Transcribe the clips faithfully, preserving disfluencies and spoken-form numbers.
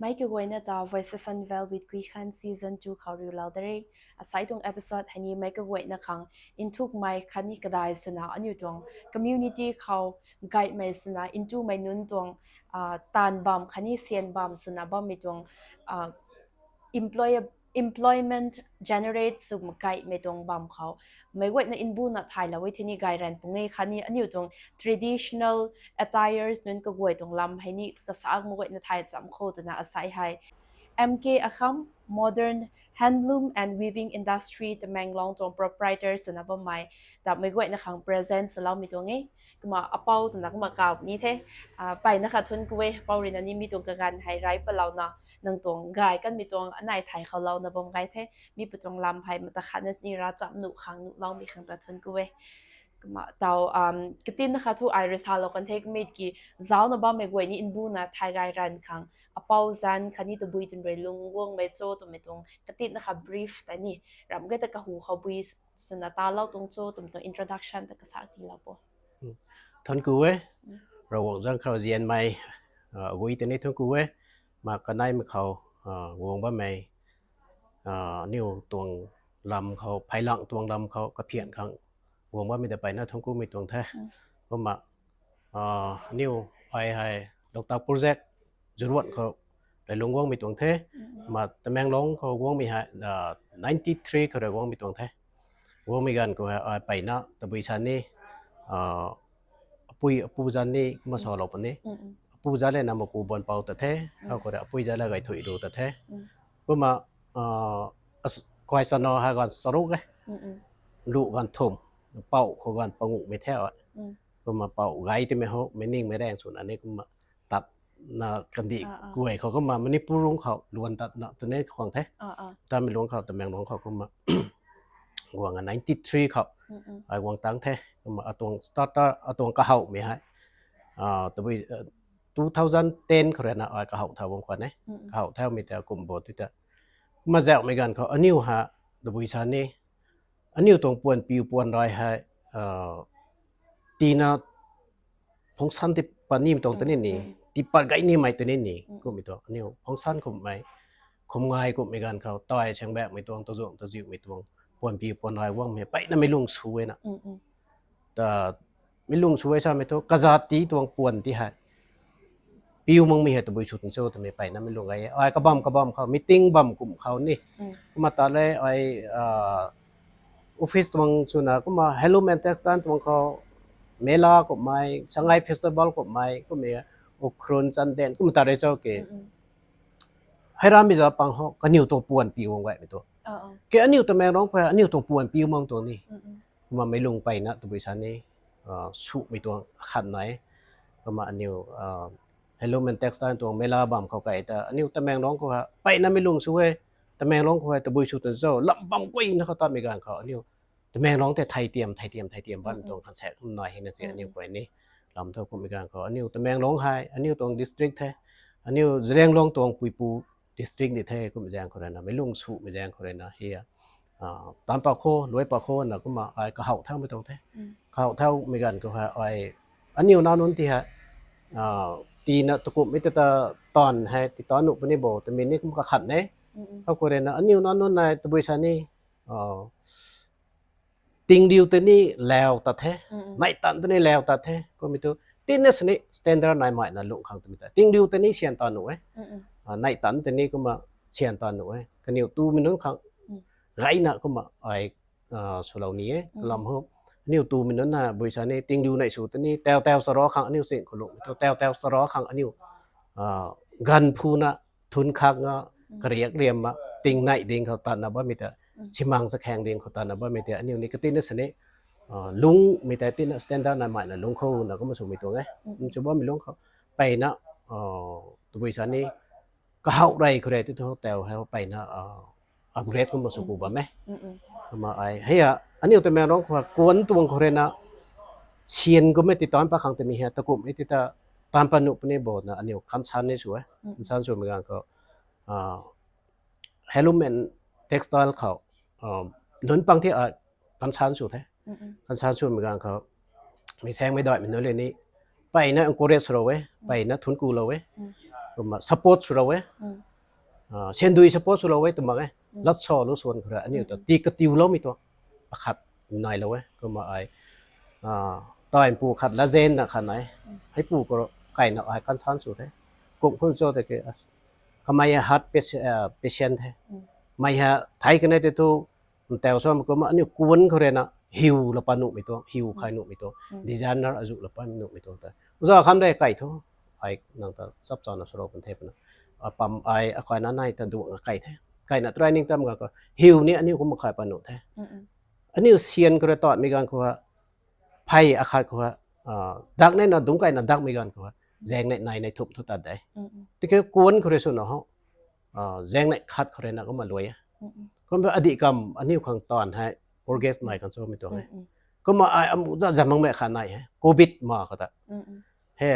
Meic kaguayna ta Voices Unveiled with Kuikhan season two khou riulou da re. Asai tuang episode hei ni meic kaguayna khang nthukmei khatni kadai swna aniu tuang community khou gaymei swna ntumei nunc tuang taanv bam khatni syan bam swna bammei tuang employment generate sw gaymei tuang bam khou meic guayna mbuna thaylou e thei ni gay ranv pung e khatni aniu tuang traditional attires nunc kaguay tuang lam hei ni kasak meic guayna thay cham khou twna asai hei M K Akham, Modern Handloom and Weaving Industry Tamenglong tuang proprietor swna bammei ta meic guayna khang present swloumei tuang e. Kumna apou twna kumna kaw ni the, mpeyna kha thuanc ku e, apou ruina ni mi tuang kaganv hei rey palouna nang tuang gay kanmei tuang anei thay khou louna bam gay the. Mi pu tuang lam hei mata khatna ni ravchap nuh khang nuhloumei khang ta thuanc ku e. Kumna taw katinna kha thu ai rui salou kan the, kumei ki zaucna bammei guay ni mbuna thay gay ranv khang apou zanc khatni tabui twn rui lung guangmei cho twmei tuang katinna kha brief ta ni ramh gay ta kahu khou bui swna talou tuang cho twmei tuang introduction ta kasak tiilou po. Thuanc ku e, Ravguangc zanc khou zianmei agui tei ni thuanc ku e, ma kaneimei khou guang bammei aniu tuang lam khou, pheylang tuang lam khou kaphian khang guang bammei ta mpeyna thuanc kumei tuang the. Kumna aniu ai hei Loktak project Zoruan khou rui lung guangmei tuang the. Ma Tamenglong khou guangmei hei ninety three khou rui guangmei tuang the. Guangmei ganv khou hei ai mpeyna tabui sa ni apui apu zanc ni kumna salou puni. Apu zanc le na maku buan pou ta the, khou rui apui zanc le gay thuy lu ta the. Kumna kai chana hei ganv charuk e, lu ganv thum, pou khou ganv panguhmei the. Kumna pou gay timei hou mei ningmei raeng swna ni kumna tatna kandih guay khou kumna Manipur lungc khou luan tatna tw ni khwang the. Tamei lungc khou Tamenglong khou kumna guang a ninety three khou ai guang tang the. Kumna atuang starter, atuang kahowmei hei tabui two thousand ten khou ruina ai kahow thau bam khwan e. Kahow thaumei ta kum bo ti ta, kumna zauhmei ganv khou aniu ha tabui sa ni aniu tuang puan piu puan rai hei tina function ti pat nimei tuang tei ni ni, ti pat gay nimei tei ni ni kummei tuang aniu function kummei, khum ngai kummei ganv khou tai saengbaekmei tuang, tazuang taziumei tuang puan piu puan rai guangmei mpeyna mei lung sw e na. Ta mei lung sw e samei thu kazat ti tuang puan ti hei piu makmei hei tabui sw tuang cho twmei mpeyna mei lung gay e. Ai kabam kabam khou meeting bam kum khou ni, kumna ta le ai office tuang swna kumna Handloom and Textile tuang khou mela kummei, Sangai festival kummei, kummei Ukhrul, Chandel kumna ta rui cho ke. Hei rammei za pang ho kaniw tuang puan piu guang gaymei tu ke, aniu Tamenglong khou aniu tuang puan piu mak tuang ni. Kumna mei lung mpeyna tabui sa ni sumei tuang akhat nai. Kumna aniu Handloom and Textile tuang mela bam khou kai ta aniu Tamenglong khou hei mpeyna mei lung sw e. Tamenglong khou hei tabui sw tuang cho, lam bam guayna khou tatmei ganv khou aniu Tamenglong tei thei tiam thei tiam thei tiam bammei tuang khansaek nai hei na si aniu khou ni. Lam thu kummei ganv khou aniu Tamenglong hei aniu tuang district the, aniu Zeliangrong tuang puipu district ni the. Kummei zaeng khou ruina mei lung sumei zaeng khou ruina hei a taanc pat khou, luai pat khou na kumna ai kahow thaumei tuang the. Kahow thaumei ganv khou hei ai aniu nac nunc ti hei tina takumhmei ta ta taanv hei ti taanv nuh puni bo twmei ni kum kakhat e. Khou khou ruina aniu nac nunc nai tabui sa ni tingriu tei ni lau tat the, neih tanv tei ni lau tat the. Kummei tu tina sini standard nai maina lung khang twmei ta tingriu tei ni syan taanv nuh e, neih tanv tei ni kumna syan taanv nuh e. Kaniw tumei nunc khang gayna kumna ai swlou ni e. Kalam ho, aniu tumei nunc na bui sa ni tingriu neih sw tei ni tau tau sara khang aniu sing khou lungmei tu tau tau sara khang aniu ganv phuna thun khak nga kariak riam ma ting neih ding khou tatna bammei ta, simang sakhaeng ding khou tatna bammei ta aniu ni katina sini lungmei tei tina standard nai maina lung khou na kumna swmei tuang e. Kum sw bammei lung khou mpeyna tabui sa ni kahow rey khou rey ti thu tau hei mpeyna upgrade kumna sw ku bam e. Kumna ai hei a aniu Tamenglong khou kuan tuang khou ruina syan kummei ti taanc pat khang twmei hei takumhmei ti ta taanc pat nuh puni bo na aniu concern ni sw e. Concern swmei ganv khou Handloom and Textile khou nunc pang thi a concern sw the. Concern swmei ganv khou mei saengmei daihmei nunc le ni mpeyna encourage rou e, mpeyna thun kulou e. Kumna support swlou e. Sandui support swlou e twmei e. Lat sa lu suan khou rui aniu ta ti katiuloumei tuang akhat nailou e. Kumna ai taimpu khat lazenna khat nai. Heipu khou kaina ai concern sw the. Kum khun cho tiki kamei heart patient the. Mei ha thei kanei tei thu, ntaw sam kumna aniu kuan khou ruina hiu la pat nuhmei tuang, hiu khai nuhmei tuang, designer azuh la pat nuhmei tuang ta. Uza kham de kai thu, ai nang ta chap chana swlou kan the puna. Apam ai akaina nai ta duang kai the. Kaina training tam ga khou hiu ni aniu kumna khai pat nuh the. Aniu sian khou rui tatmei ganv khou ha, phey akhat khou ha, dak neina dungc kaina dakmei ganv khou ha, zaeng nei nai nei thumh thu tat de. Tiki kuan khou rui swna ho, zaeng nei khat khou ruina kumna luai e. Kumna adih kam aniu khang taanv hei, orgas nai kan chumei tuang e. Kumna ai amu za za makmei khat nai he, covid ma khou ta. He,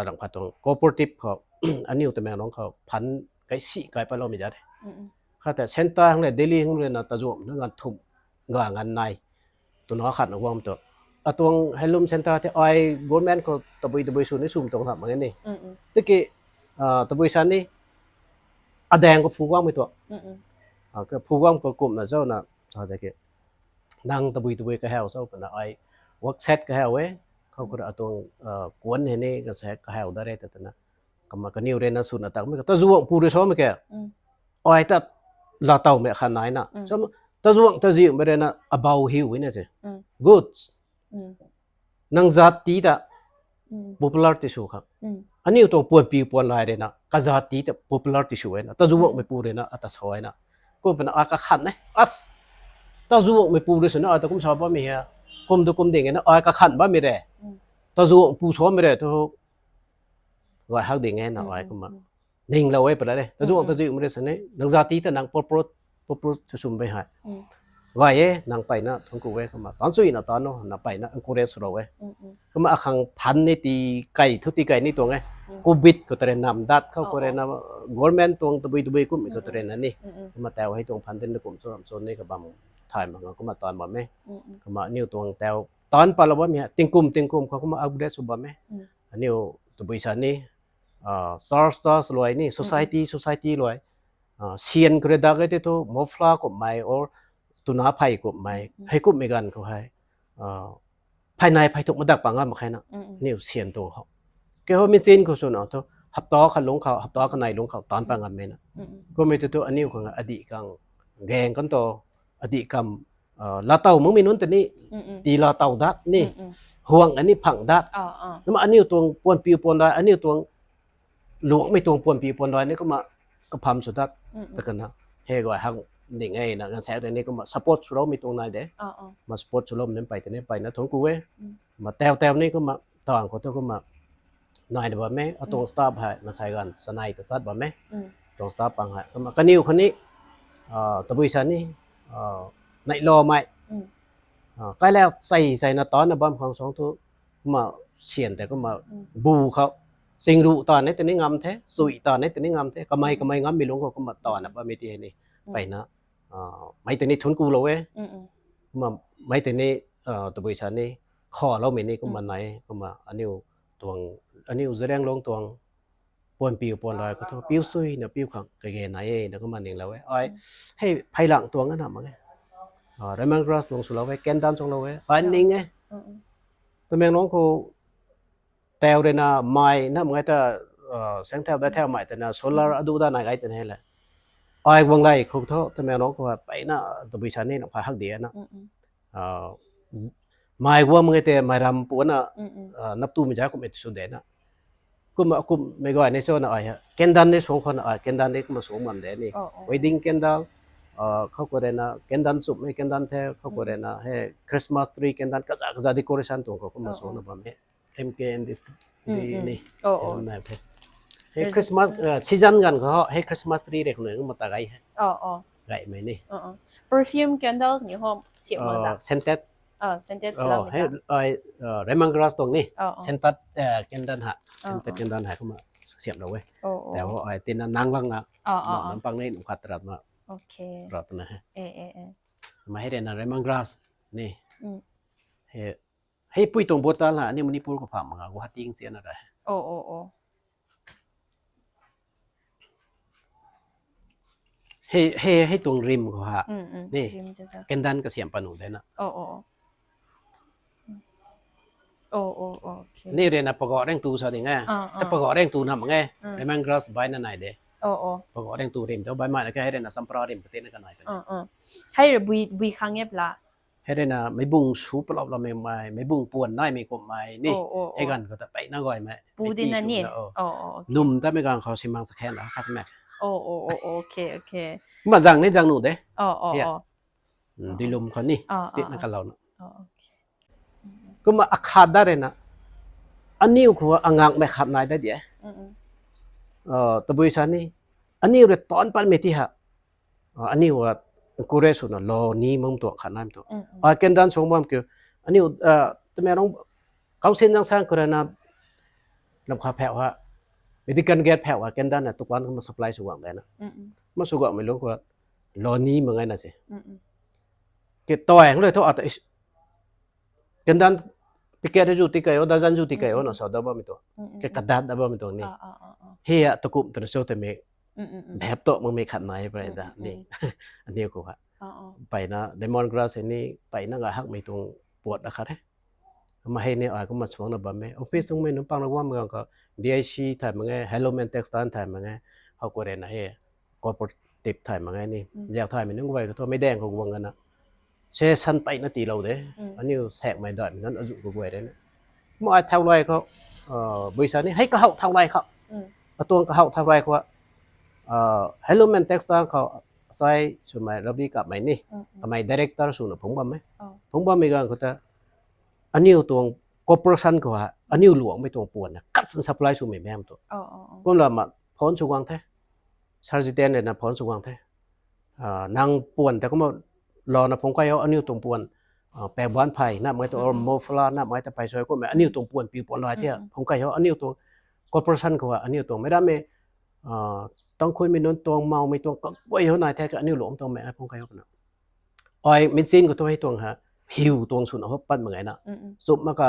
ramh khat tuang cooperative khou, aniu Tamenglong khou phan kai si kai patloumei za de. Khat ta centre hang le Delhi hang ruina tazuam na ganv thumh, ga ganv nai. Twna khatna guang tu. Atuang handloom centre tei ai government khou tabui tabui sw ni swm tuang na mak e ni. Tiki, tabui sa ni, adaeng khou phu guangmei tuang. Phu guang khou kumna zauna, sa tiki, nang tabui tabui kahaw cho puna ai work set kahaw e, khou khou atuang kuan hei ni kan sa kahaw da re ta twna. Kumna kaniw ruina swna takmei ka tazuang pu rui samei ke. Ai ta laatowmei khat naina. Tazuang taziumei ruina abau hiu na se. Good. Nang zat ti ta popular tisw khang. Aniu tuang puanpiu puanlai ruina kazat ti ta popular tisw e na. Tazuangmei pu ruina ata sa e na. Kum puna ai kakhan e. Tazuangmei pu rui swna ai ta kum sa bammei he. Kum tu kum ding e na ai kakhan bammei re. Tazuang pu samei re tu gay hak ding e na ai kumna. Ninglou e pala de. Tazuang taziumei rui sini nang zat ti ta nang purpose, purpose swswm bei hei. Gay e, nang peyna thuanc ku e kumna. Taanc chuina taanc o, nang peyna encourage swlou e. Kumna akhang phan ni ti kai thu ti kai ni tuang e. Covid khou ta rui nam dat khou khou ruina government tuang tabui tabui kummei khou ta ruina ni. Kumna tau hei tuang phan tin na kum chu ram chu ni kabam thay mak nga kumna taanc bam e. Kumna aniu tuang tau taanc patlou bammei hei tingkum tingkum khou kumna upgrade sw bam e. Aniu tabui sa ni, church, church luai ni, society, society luai. Sian khou rui dak e tei thu, muffler kummei or twna phey kummei, hei kummei ganv khou hei, phey nai phey thuk madak pat ngam mak khe na, aniu sian tuang khou. Kei ho machine khou swna thu, hapta khat lungc khou, hapta kanei lungc khou taanc pat ngammei na. Kummei tei thu aniu khang adih khang gaeng kan tu, adih kam, laatow makmei nunc ta ni, ti laatow dat ni, huang ani phang dat. Kumna aniu tuang puanpiu puanlai, aniu tuang luangmei tuang puanpiu puanlai ni kumna kapham sw dat. Ta kana, hei gay hak ding e na, ganv saekc rui ni kumna support swloumei tuang nai de. Kumna support swloumei nunc pey tei ni peyna thuanc ku e. Kumna tau tau ni kumna, taanv khou tu kumna naina bam e, atuang staff hei, na sai ganv, sanei ta chat bam e. Tuang staff pang hei. Kumna kaniw khou ni, tabui sa ni, neihloumei. Kailau chei cheina taanna bam khang suang thu, kumna sian tei kumna bu khou. Chingruh taanv e tei ni ngam the, chui taanv e tei ni ngam the, kamei kamei ngammei lungc khou kumna taanna bammei ti hei ni. Peyna, mei tei ni thuanc kulou e. Kumna mei tei ni, tabui sa ni, khaloumei ni kumna nai, kumna aniu tuang, aniu Zeliangrong tuang, puanpiu puanlai khou thu, piu suina piu khang kage nai e, na kumna ninglou e. Ai, hei, pheylang tuang ana mak e. Lemon grass tuang swlou e, candle tuang lou e, ai ning e. Tamenglong khou, tau ruina mei, na mak e ta, saengthau dai thau mei tana, solar adu da nai gay tana hei le. Ai guang lei khou thu, Tamenglong khou peyna, tabui sa ni, na kha hak di na. Mei guang mak e tei, mei ram pu na, nap tumei za kummei sw de na. Kumna, kummei gay ni cho na ai ha. Candle ni suang khou na ai, candle ni kumna suang bam de ni. Wedding candle, khou khou ruina, candle chumhmei candle the, khou khou ruina, hei, Christmas tree candle, kaza kaza decoration tuang khou kumna suangna bam e. M K N D S, di ni. Nai the. Hei Christmas season ganv khou, hei Christmas tree rui khou nunc kumna ta gay he. Gaymei ni. Perfume candle ni ho siam mak da. Scented. Scented swlou hei, ai, lemon grass tuang ni. Scented candle ha. Scented candle hei kumna siamlou e. Tau ho ai tina nang lang a. Nam pang ni nunc khat rat ma. Rat na he. Mei hei ruina lemon grass ni. Hei, hei pui tuang bottle ha, aniu Manipur khou pham mak nga, Guwahati nsianna ra he. Hei hei hei tuang rim khou ha. Ni. Rim te sa. Kandan kasiam pat nuh de na. Oh oh oh. Oh oh oh. Okay. Ni rui na pagoh reng tu sa ding e. Ah, ta ah. Pagoh reng tu na mang e. Mm. Lemon grass bai na nai de. Oh oh. Pagoh reng tu rim tu bai mai na ke hei rui na sampra rim kati na kanai pe. Ah ah. Hei rui bui bui khang e pla. Hei rui na meibung su palop la mei mai, meibung puan nai mei kum mai ni. Oh oh oh. Hei ganv khou ta pei na gay mai. Pu di na ni. Oh oh. Num ta mei ganv khou simang sa khen la kha sa mek. Oh oh oh. Okay okay. Ma zang ni zang nu de. Oh oh oh. Dui lum khou ni. Ah, ah, tit na ah. Kalau na. Oh okay. Kumna akhat da rui na. Aniu khou angak mei khat nai da di e. Mm, mm. Ah, tabui sa ni. Aniu rui taanc pat mei ti ha. Ah, aniu a encourage sw na lo ni mang tuang khat nai tuang. Mm, mm. Ah, kandan sung bam kiu. Aniu, ah, tumei rong council zang sang khou rui na lam kha pheu ha. Medical gate pheu ha kandan na tukan kumna supply sw guang de na. Mm, mm. Ma sw guang mei lung khou lo ni mang e na se. Mm, mm. Ke toy hang rui thu ata is Kandan packet zu ti kai o, dozen zu ti kai o, na sa da bammei tuang. Ke kadat da bammei tuang ni. Hei a takum twna cho twmei. Bhep toh makmei khat nai pray da ni. Aniu khou ha. Mpeyna lemon grass hei ni, mpeyna ga hakmei tuang puat da khat e. Kumna hei ni ai kumna suangna bam e. Office tuangmei nunc pang na guangmei ganv khou D I C thay mak ge, Handloom and Textile thay mak ge, how khou rui na hei cooperative thay mak ge ni. Zau thaymei nunc guay khou thu meic daeng khou guang gana. Se san mpeyna tiilou de. Aniu sakmei daihmei nunc azuh khou guay rui na. Kumna ai thau lay khou, bui sa ni, hei kahaw thau lay khou. Atuang kahaw thau lay khou, Handloom and Textile khou, asai swmei Ravi Kapmei ni. Kamei director swna phungc bam e. Phungc bammei ganv khou ta, aniu tuang corporation khou ha, aniu luangmei tuang puan na kat san supply swmei bam tu. Kumna ma phone sw guang the. Sir Jiten rui na phone sw guang the. Nang puan ta kumna lana phungc kai o, aniu tuang puan, pakban phey na mei tu, or muffler na mei ta phey soi kummei aniu tuang puan piu puan lai tia phungc kai o, aniu tuang corporation khou ha, aniu tuang mei rammei, Tangkhulmei nunc tuang, Maomei tuang kaguay ho nai the ka, aniu luang tuangmei ai phungc kai o na. Ai machine khou thu hei tuang ha, hiu tuang swna ho pat mak ge na. Chup mak ka,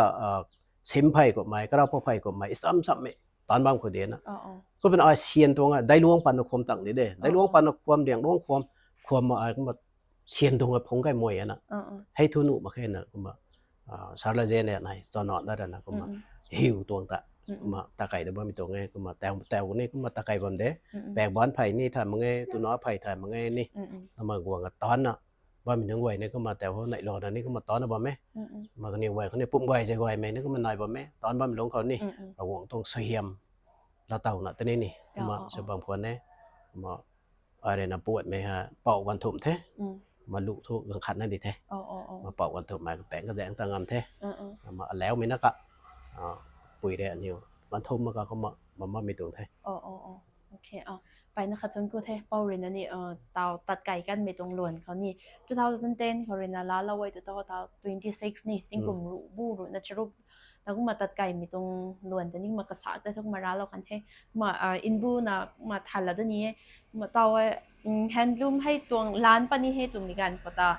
sim phey kummei, karau phou phey kummei, isam sammei taanc bam khou de na. Kumna ai syan tuang a, dailuang pan na khwam tang di de. Dailuang pan na khwam, riang luang khwam, khwam ma ai kumna syan tuang a phungc kai mei e na. Hei thu nuh mak khe na kumna, Sir Lajen e nai, chana na rana kumna hiu tuang ta. Kumna takai da bammei tuang e, kumna tau tau ni kumna takai bam de. Pakban phey ni thay mak ge, tuna phey thay mak ge ni. Kumna guang a taanc na bammei nunc guay ni kumna tau ho nai lana ni kumna taanc na bam e. Kumna kaniw guay khou ni pum guay zay guaymei ni kumna nai bam e. Taanc bammei lungc khou ni, Ravguangc tuang suaihiam laatowna tei ni ni. Kumna sw bam khwan e. Kumna ai rui na puatmei ha, pou ganv thumh the. Kumna lu thu ganv khat na di the. Ma pou ganv thumh mei kapaeng kazaeng ta ngam the. Kumna alaumei na ka, pui rui aniu ganv thumh mak ka kumna bam bammei tuang the. Mpeyna khat thun ku the, pou rui na ni, tau tat kai kanmei tuang luan khou ni. Two thousand ten khou rui na laalou e tu tau tau twenty six ni, tingkum ruh bu ruh na charuk na kumna tat kaimei tuang luan ta ni kumna kasak tei thu kumna raclou kan the. Kumna, nbu na kumna than la da ni e. Kumna tau e, handloom hei tuang lan pat ni hei twmei ganv khou ta,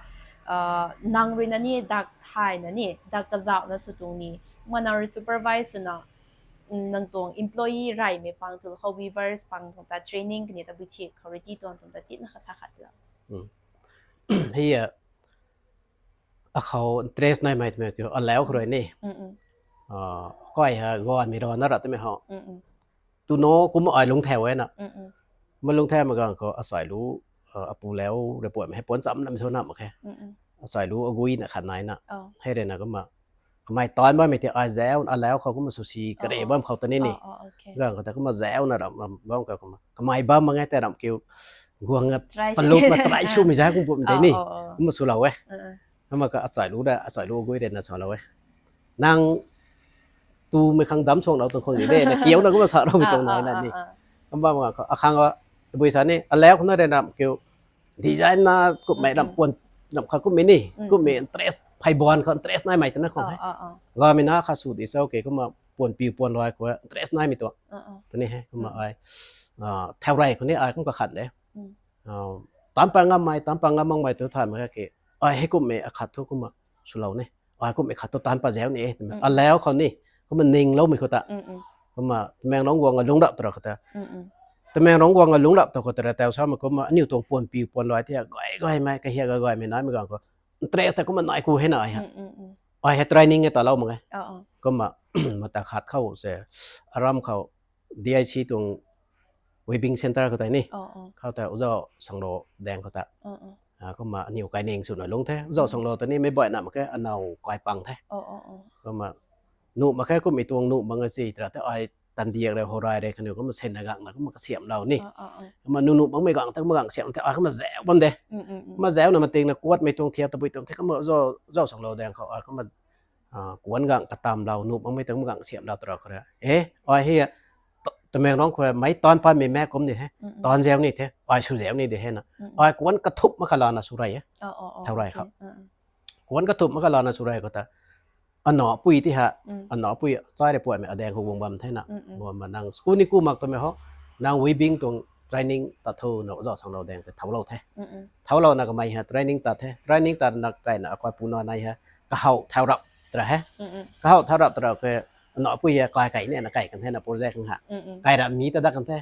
nang rui na ni dak thay na ni, dak kazauh na sw tuang ni. Kumna nang rui supervise swna, nang tuang employee reymei pang tu khou weavers pang tuang ta training kani ta bui thi khou rui ti tuang tuang ta tina kha sa khat la. Hei a, akhou interest naimei twmei kiu, alau khou rui ni. Kai ha, ganmei rana ra twmei ho. Tuno kumna ai lungc thau e na. Ma lungc thau mak ganv khou asai lu, apu lau rui puatmei hei puan cham namei thu na mak khe. Asai lu agui na khat nai na. Hei rui na kumna kamei taanc bammei ti ai zau, alau khou kumna swsi kare bam khou ta ni ni. Ganv khou ta kumna zau na ram, ram bam khou kumna kamei bam mak ge tei ram kiu guang a, paluk ma try swmei zau kum pum de ni. Kumna swlou e. Kumna ka asai lu da, asai lu agui rui na salou e. Nang tumei khang dam suanglou tuang khang di de, na kiu na kumna sa roumei tuang nai na ni. Kumna bam ganv khou akhang a, tabui sa ni, alau khou na rui ram kiu design na kummei ram puan, ram khat kummei ni, kummei interest, phey buan khou interest naimei twna khang he. Gamei na kha sw di sa, okay, kumna puan piu puan lai khou interest naimei tuang. Tuni he, kumna ai, thau rey khou ni ai kum kakhat de. Taanc pat ngammei, taanc pat ngam makmei tu thay mak khe, ai hei kummei akhat thu kumna swlou ni. Ai kummei khat thu taanc pat zau ni e. Alau khou ni, kumna ningloumei khou ta. Kumna Tamenglong guang a lungc rap tu ra khou ta. Tamenglong guang a lungc rap ta khou tara tau samei kumna aniu tuang puan piu puan luai thei gay gaymei kahiak gay gaymei naimei ganv khou interest ta kumna nai ku hena ai ha. Ai hei training e talou mak e. Kumna mata khat khou se aram khou D I C tuang weaving centre khou tei ni khou ta Oja Sanglo daeng khou ta kumna aniu kaining swna lungc the. Oja Sanglo ta ni meic baihna mak khe, anow kai pang the. Kumna nuh mak khe, kummei tuang nuh mak nga si tara the ai tandiak rei horay rei kaniw kumna senna gangna kumna kasiamhlou ni. Kumna nuh nuh makmei gang ta kumna gang kasiam the ai kumna zauc bam de. Kumna zaucna matingna kuatmei tuang thiak tabui tuang the kumna Oja Sanglo daeng khou ai kumna kuan gang katamlou nuh makmei tuang gang kasiamhlou tara khou ra e ai hei Tamenglong khou meic taanc patmei mak kum ni the, taanc zauc ni the, ai sw zauc ni de hena. Ai kuan kathumh mak kha lana sw rey e. Thau rey khou kuan kathumh mak kha lana sw rey khou ta anapui ti ha, anapui chai rei puaimei adaeng khou guang bam thena. Guangna nang school ni ku mak twmei ho, nang weaving tuang training tat tho na Oja Sanglo daeng tei thaulou the. Thaulouna kamei ha training tat the, training tatna kaina akai puna nai ha kahaw thau rap tara he. Kahaw thau rap tara ke anapui e kai kai nina kai kan thena project khang ha. Kai rap mi ta dat kan the.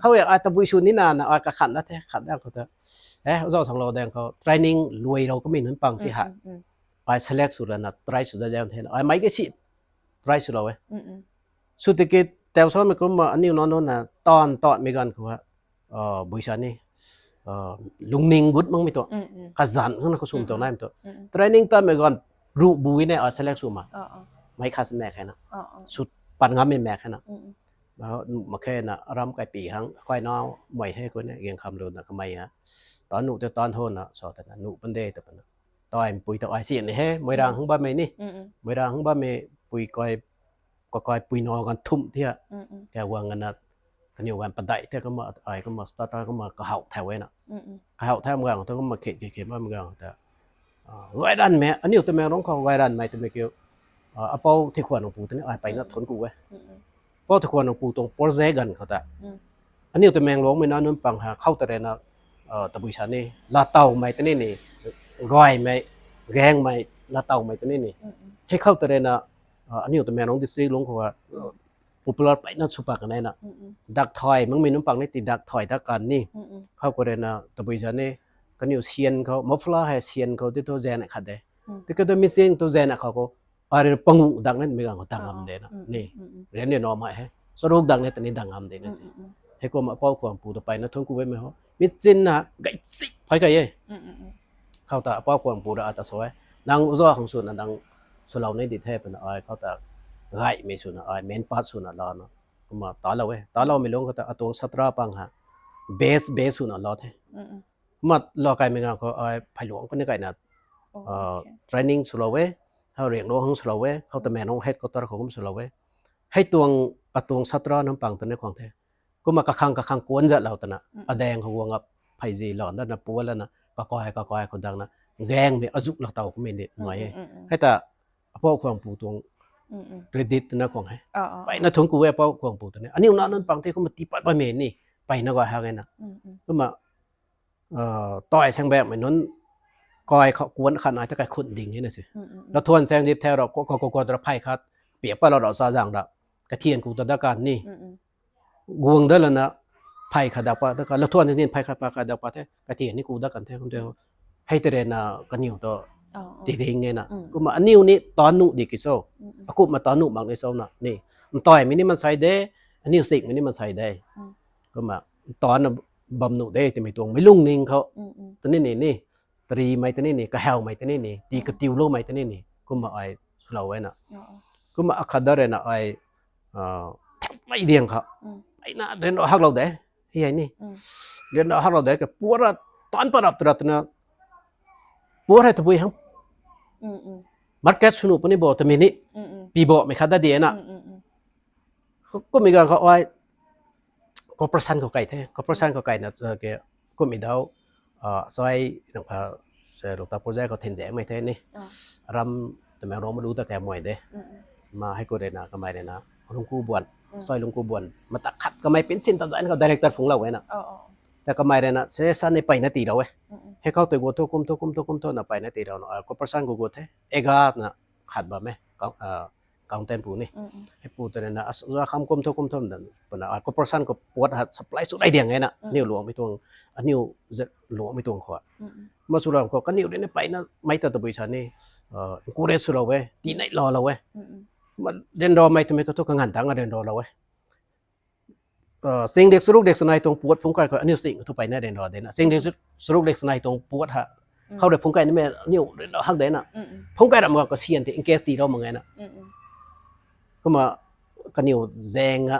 Khou e ai tabui sw nina na ai kakhan dat the, khat dat khou ta e Oja Sanglo daeng khou training luailou kamei nunc pang ti ha ai select sw lana try sw zazau thena ai meic ke si try swlou e. Sw tiki tau samei kumna aniu nac nunc na taanv tatmei ganv khou ha bui sa ni lungning gut makmei tu kazanc khang na khou swm tuang naimei tu training tatmei ganv ruh bui ne ai select sw ma meic khat si mak khe na, sw pat ngammei mak khe na. Mak khe na aram kaipi hang kaina mei hei kuni geng kham luna kamei ha taanv nuh tei taanv hona sa tana nuh pan de ta pana taimei pui ta ai si ni he Moirang hang bammei ni, Moirang hang bammei pui kai kakai pui na ganv thumh thia ka guang ana kaniw ganv padeih thia kumna ai kumna starter kumna kahaw thau e na. Kahaw thau mak ganv thu kumna khe khe khe bam ganv ta gay ranvmei aniu Tamenglong khou gay ranvmei twmei kiu apou Theikhwan Nungpu tei ni ai peyna thuanc ku e. Apou Theikhwan Nungpu tuang project ganv khou ta aniu Tamenglongmei nac nunc pang ha khou ta rui na tabui sa ni laatawmei tei ni ni, gaymei, gaengmei, laatawmei tei ni ni hei khou ta rui na aniu Tamenglong district lungc khou ha popular peyna sw pat kan e na. Dak thay makmei nunc pang ni ti dak thay dat kan ni khou khou rui na tabui sa ni kaniw syan khou muffler hei syan khou ti thu zan khat de. Tiki tu machine tu zan khou khou ai rui na panguh dak ni mei ganv khou dang ngam de na ni. Rian ni na mei he charuk dak ni ta ni dang ngam de na si. Heikumna apou Khwanpu ta peyna thuanc ku e mei ho machine na gay si phey kay e. Khou ta apou Khwanpu ra ata sa e, nang Oja khang swna nang swlou ni di the pana ai khou ta gaymei swna ai main part swna lana kumna talou e. Taloumei lungc khou ta atuang satra pang ha best best swna lou the. Kumna lou kaimei ganv khou ai Phailung puni kaina training swlou e, khou Rianglung hang swlou e, khou Tamenglong headquarter khou kum swlou e. Hei tuang atuang satra nunc pang ta ni khwang the. Kumna kakhang kakhang kuanc zatlou tana adaeng khou guang ap pheyzi lou dana pual lana kakai kakai khou dangna gaengmei azuk laatow kamei ni nai e. Hei ta apou Khwanpu tuang credit twna khwang he. Peyna thuanc ku e apou Khwanpu ta ni aniu nac nunc pang the kumna tii pat bammei ni peyna gay ha gayna. Kumna tai saeng bammei nunc kai khou kuanc khat nai ta kaikhun ding e na si. Lathuan saeng zip thau ra ko ko ko ko ra phey khat pia pat lou ra sa zang ra kathian ku ta dat kan ni guang dat lana phey khat dak pat dat kan, lathuan zin phey khat pat khat dak pat the kathian ni ku dat kan the kum te. Hei ta rui na kaniw ta ti ding e na. Kumna aniw ni taanv nuh di ki cho, akumhna taanv nuh mak ni cho na ni, ntaimei ni mansei de, aniw sikmei ni mansei de. Kumna taanvna bam nuh de twmei tuang meic lungning khou ta ni ni ni tarimei ta ni ni kahawmei ta ni ni tii katiuloumei ta ni ni kumna ai swlou e na. Kumna akhat dat rui na ai thaumei riang khou peyna rian ra haklou de. Hei hei ni rian ra haklou de ka puara taanc pat rap ta ra twna puara hei tabui hang market sw nuh puni bo twmei ni pi bamei khat dat di e na. Kummei ganv khou ai corporation khou kai the, corporation khou kaina ke kummei dau sai nang kha se Rota project khou thinzaengmei the ni. Aram Tamenglong ma lu ta kamei de. Ma hei khou rui na kamei rui na Lungkubuan, sai Lungkubuan mata khat kamei pension ta zan khou director phungclou e na. Ta kamei rui na suggestion ni peyna tiilou e. Hei khou tei gu thu kum thu kum thu kum thu na peyna tiilou na corporation khou gu the. Ega na khat bam e. accountant pu ni. Hei pu tei na, as, za kham kum thu kum thu dan, puna, a, corporation khou puat ha supply sw lai diang e na, aniu luangmei tuang, aniu zat luangmei tuang khou. Ma sw lam khou, kaniw rui ni peyna mei ta tabui sa ni, uh, encourage sw lou e, tii nei lou lou e. Ma ryanramei twmei khou thu kanganv tang ryanra lou e. Uh, sing dek charuk dek sanei tuang puat phungc kai khou aniu sing thu peyna ryanra de na. Sing dek charuk dek sanei tuang puat ha. Khou rui phungc kai nimei aniu ryanra hak de na. Phungc kai ram ga kasian the, engage tii lou mak e na. Kumna kaniw zaeng a,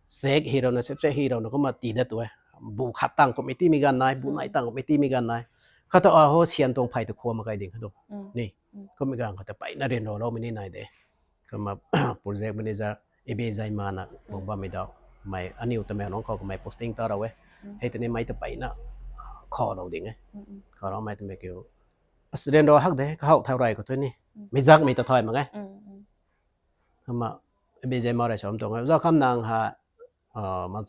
sek hi rou na, sep sek hi rou na, kumna tii dat tu e. Bu khat tang kummei tiimei ganv nai, bu nei tang kummei tiimei ganv nai. Khat ta a ho sian tuang phey ta khua mak kai ding kha tu. Ni, kummei ganv khat ta peyna ryanra loumei ni nai de. Kumna project manager, Ibi Zaima na bung bammei dau. Mei aniu Tamenglong khou kamei posting ta rou e. Hei tei ni mei ta peyna khalou ding e. Khaloumei twmei kiu. As ryanra hak de, kahow thau rey khou thu ni. Mei zakmei ta thay mak e. Kumna, Ibi Zaima rui sa bam tuang e. Za kham nang ha, uh, ma,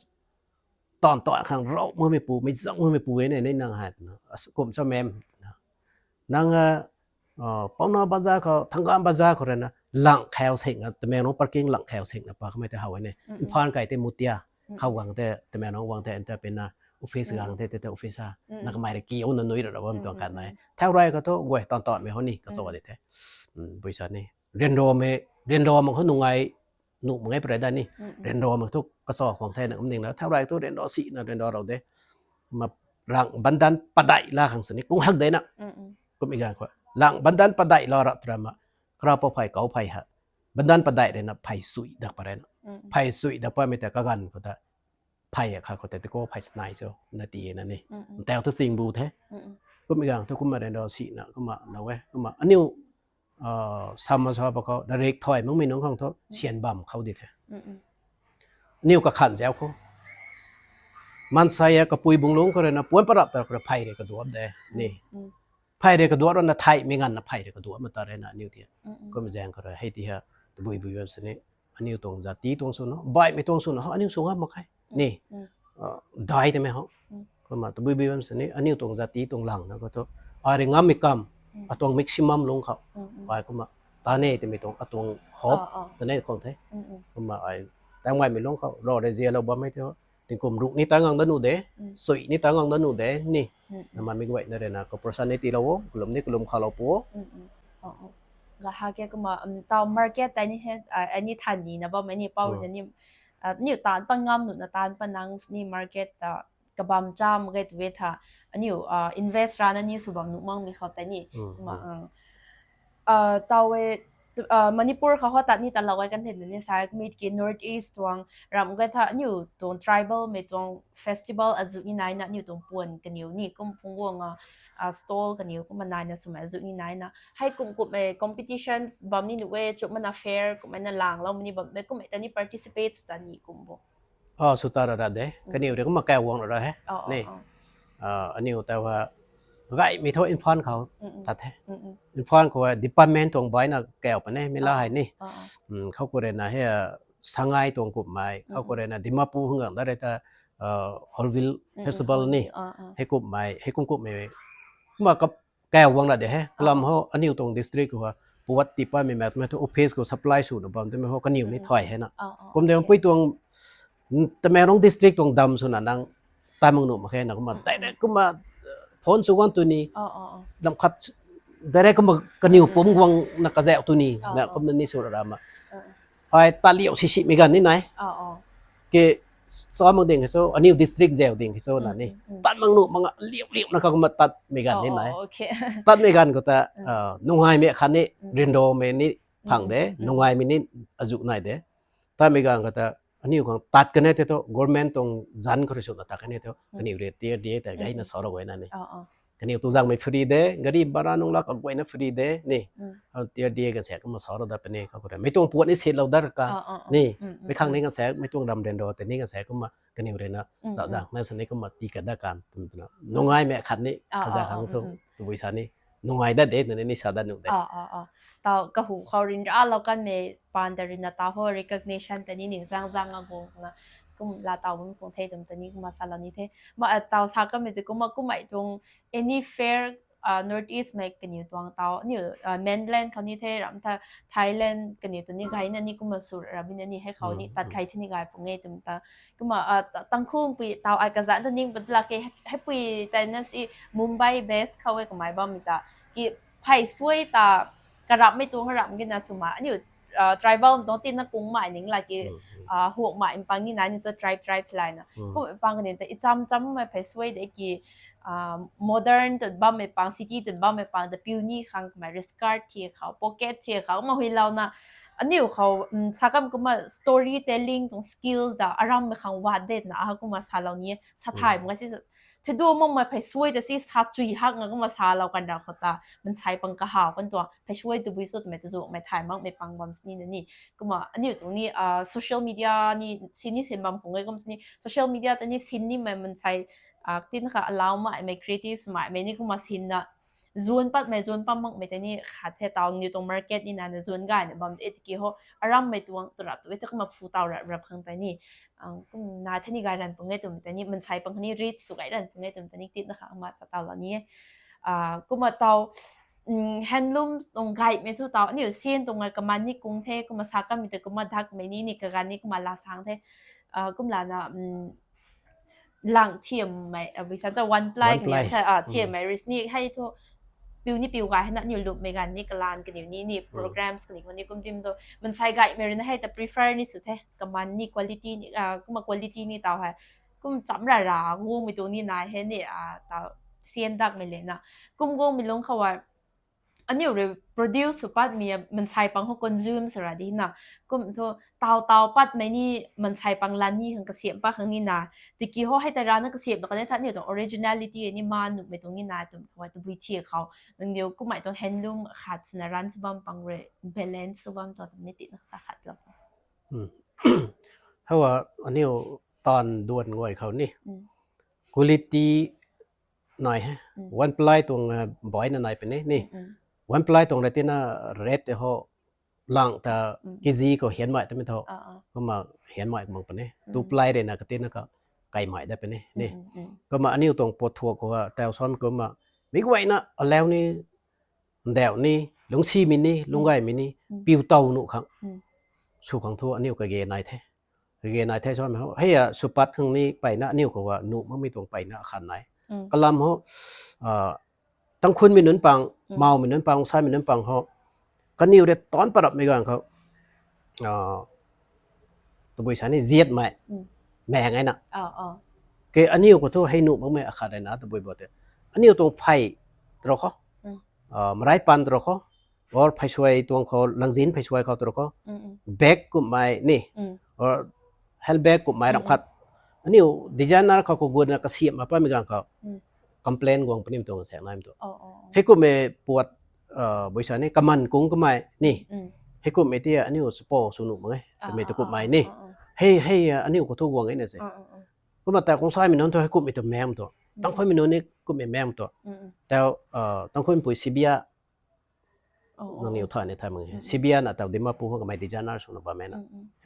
taanv ta khang rou makmei pu, mei zak makmei pu e ne, ni nang ha, as kum sa mem. Nang, uh, Paona Bazar khou, Thanggam Bazar khou rui na, lang khou sing a, Tamenglong parking lang khou sing na, pa kamei tei how e ne. Imphal kai tei Mutia, khou gang tei, Tamenglong gang tei, entrepreneur, office gang tei, tei, tei office ha. Na kamei rui kiu na nui ra ra bam tuang kan nai. Thau rey khou thu, guay, taanv tamei ho ni, kaso di the. Bui sa ni. Ryanramei, ryanramei khou nungai, nuh mak e pray da ni. Ryanramei thu kaso khwang the na, kum ning na, thau rey thu ryanra si na, ryanra rou de. Ma rang bandan padeih la khang sini, kung hak de na. Kummei ganv khou. Lang bandan padeih la rap tra ma, kra pou phey, kau phey ha. Bandan padeih rui na, phey sui dak pa rui na. Phey sui dak pa mei ta kaganv khou ta. Phey a kha khou ta tei khou phey sanei cho, na tii na ni. Ntau thu sing bu the. Kummei ganv thu kumna ryanra si na, kumna lou e, kumna aniu, uh, sam ma sa pa khou, direct thay makmei nunc khang thu, sian bam khou di the. Aniu kakhan zau khou. Maansei a kapui bung lungc khou rui na, puan parap ta khou rui phey rui kaduap de, ni. Phey rui kaduap rui na theimei ganv na phey rui kaduap ma ta rui na aniu ti. Kumna zaeng khou rui, hei ti ha, tabui bui bam sini. Aniu tuang jati tuang swna, baihmei tuang swna, aniu sw ngam mak khe. Ni, uh, dai twmei ho. Kumna tabui bui bam sini, aniu tuang jati tuang lang na khou thu. Ai rui ngammei kam, atuang maximum lungc khou. Ai kumna, ta ne twmei tuang, atuang hope, ta ne khwang the. Kumna ai, tang baihmei lungc khou, rou rui zialou bammei thu. Tingkum ruk ni ta ngang dat nuh de, sui ni ta ngang dat nuh de, ni. Namei guayna rui na, corporation ni tiilou o, kalum ni kalum khalou pu o. Ga ha ke kumna, um, tau market tei ni he, uh, ani than ni na bam, ani pou na ni, uh, niu taanc pat ngam nuh na taanc pat nang ni market ta kabam cham ge tu e tha, aniu, uh, invest rana ni sw bam nuh makmei khou tei ni. Kumna, uh, uh, tau e, uh, Manipur khou ho tat ni talou e kan the ni sa, mit ki North East tuang ram ge tha aniu tuang tribal mei tuang festival azuh ni nai na, aniu tuang puan kaniw ni kum phungc guang a, uh, stall kaniw kumna nai na swmei azuh ni nai na. Hei kum kummei competitions bam ni nuh e, chumna fair kummei na langlou mei ni bam e, kummei ta ni participate sw ta ni kum bo. Ah, sw ta ra ra de. Kaniw rui kumna kau guang ra ra he. Ni. Ah, aniu tau ha, gaymei thu Imphal khou tat the. Imphal khou department tuang baina kau pa ne, mei la hei ni. Khou khou rui na he, Sangai tuang kummei, khou khou rui na Dimapur hung gang da rui ta, uh, Hornbill Festival ni. Hei kummei, hei kum kummei. Kumna kap kau guang ra de he. Kalam ho, aniu tuang district khou ha, puat tii patmei mak twmei thu office khou supply swna bam twmei ho, kaniw ni thay he na. Kum de pui tuang, Tamenglong district tuang dam swna nang, tai mak nuh mak khe na kumna, direct kumna, uh, phone sw guang tu ni, lam khat, direct kumna kaniw pum guang na kazauh tu ni, na kumna ni sw ra ra ma. Hei, tat liau si simei ganv ni nai. Ke, sa mak ding khe so, aniu district zau ding khe so na ni. Tat mak nuh mak nga liau liau na ka kumna tatmei ganv ni nai. Tatmei ganv khou ta, uh, nungaimei khat ni, ryanramei ni phang de, nungaimei ni azuh nai de. Tatmei ganv khou ta, aniu khang tat kan e tei thu, government tuang zanc khou rui swna tat kan e thu, kaniw rui tier di e tei gayna sa ra guayna ni. Kaniw tu zangmei free de, gari bara nung la kaguayna free de, ni. Tier di e kan sa kumna sa ra dat puni, khou khou rui. Mei tuang puat ni sitlou dat ka, ni. Mei khang ni kan sa, mei tuang ram ryanra tei ni kan sa kumna, kaniw rui na, sa zang na sa ni kumna tii kat dat kan, twna. Nungaimei khat ni, kaza khang thu, tabui sa ni. Nungai dat de, twna ni sa dat nuh de. Tau kahu khou ryanralou kanmei paan ta rui na tau ho recognition ta ni ni zang zang a guang na kum la tau bam khwang the twmei ta ni kumna salou ni the. Ma, tau sa kanmei tei kumna kummei tuang any fair North East mei kaniw tuang tau aniu mainland khou ni the ram tha, Thailand kaniw tu ni gayna ni kumna sw rabi na ni hei khou ni tat kai the ni gay pung e twmei ta. Kumna Tangkhulpui tau ai kazanc tu ning pat lak e, heipui tei na si Mumbai base khou e kamei bammei ta ki phey suai ta karapmei tuang ramh gina swmei aniu tribal tuang tina kungmei ning la ki huakmei mpang ni na ni so tribe tribe layna kum pang kaniw ta i cham chammei phey suai de ki modern tw bammei pang, city tw bammei pang ta piu ni khang kamei wrist guard thi khou, pocket thi khou kumna huilouna aniu khou sakam kumna story telling tuang skills ta arammei khang wat detna a kumna salou ni e. Sa thay mak si, thidu makmei phey suai ta si sa chui hak nga kumna salou kan ra khou ta mansei pang kahaw kan tuang phey suai tabui sw twmei ta zuakmei thay makmei pang bam sini na ni. Kumna aniu tuang ni social media ni sini sin bam khung e kum sini social media ta ni sin nimei mansei tina kha alaumeimei creative swmeimei ni kumna sinna zun patmei zun pat makmei tei ni khat the tau niw tuang market ni nana zun gayna bam e tiki ho arammei tuang tu rap tu e the kumna phu tau rap rap khang tei ni kum na the ni gay ran pung e twmei tei ni mansei pang kha ni reach sw gay ran pung e twmei tei ni tina kha ma sa tau la ni e. Kumna tau handloom tuang gaymei thu tau aniu sin tuang kaman ni kung the kumna sa kanmei tei kumna dakmei ni ni kaganv ni kumna la sang the. Kumlana lang thiammei bui san cha one ply kaniw the thiammei ris ni hei thu piu ni piu gay hei na aniu lupmei ganv ni kalan kaniw ni ni programs kaniw khou ni kum tim tu mansei gaymei rui na hei ta prefer ni sw the kaman ni quality ni kumna quality ni tau hei kum cham ra ra guangmei tuang ni nai hei ni tau sian dakmei le na kum guangmei lungc khou a aniu rui produce sw patmei mansei pang khou consume sw ra di na kum thu tau tau patmei ni mansei pang lan ni khang kasiamh pat khang ni na tiki ho hei ta rana kasiamh na kan e tha aniu tuang originality ni ma nuhmei tuang ni na twmei khou a tabui thi khou nangniw kummei tuang handloom khat swna run sw bam pang rui balance sw bam tu twmei tina sa khat lou. How a aniu taanv duan guay khou ni quality nai he one ply tuang boina nai puni ni one ply tuang ra tina rate ho lang ta kg khou hianmei tamei tho kumna hianmei mang puni two ply rui na katina ka kaimei dat puni ni kumna aniu tuang pot thuak khou a tau sam kumna mi guayna alau ni ndauh ni lungcsimei ni lungc gaymei ni piu tau nuh khang sw khang thu aniu kage nai the kage nai the sam hei a sw pat khang ni peyna aniu khou a nuh makmei tuang peyna akhat nai kalam ho Tangkhulmei nunc pang, Maomei nunc pang, Saimei nunc pang ho kaniw rui taanc parapmei ganv khou tabui sa ni ziatmei maeng e na ke aniu khou thu hei nuh makmei akhat rui na tabui bo te aniu tuang phey tro khou marai pan tro khou or pheysuai tuang khou langzin pheysuai khou tro khou bag kummei ni or handbag kummei ram khat aniu designer khou khou gutna kasiamh ma patmei ganv khou complain guang puni tuang saek naimei tu heikummei puat bui sa ni kaman kung kamei ni heikummei ti aniu support sw nuh mak e twmei tu kummei ni hei hei aniu khou thu guang e na se kumna ta kung Saimei nunc thu heikummei tu maeng tu Tangkhulmei nunc ni kummei maeng tu tau Tangkhulpui Sibia nangniw thay ni thay mak e Sibia na tau Dimapur khou kamei designer swna bam e na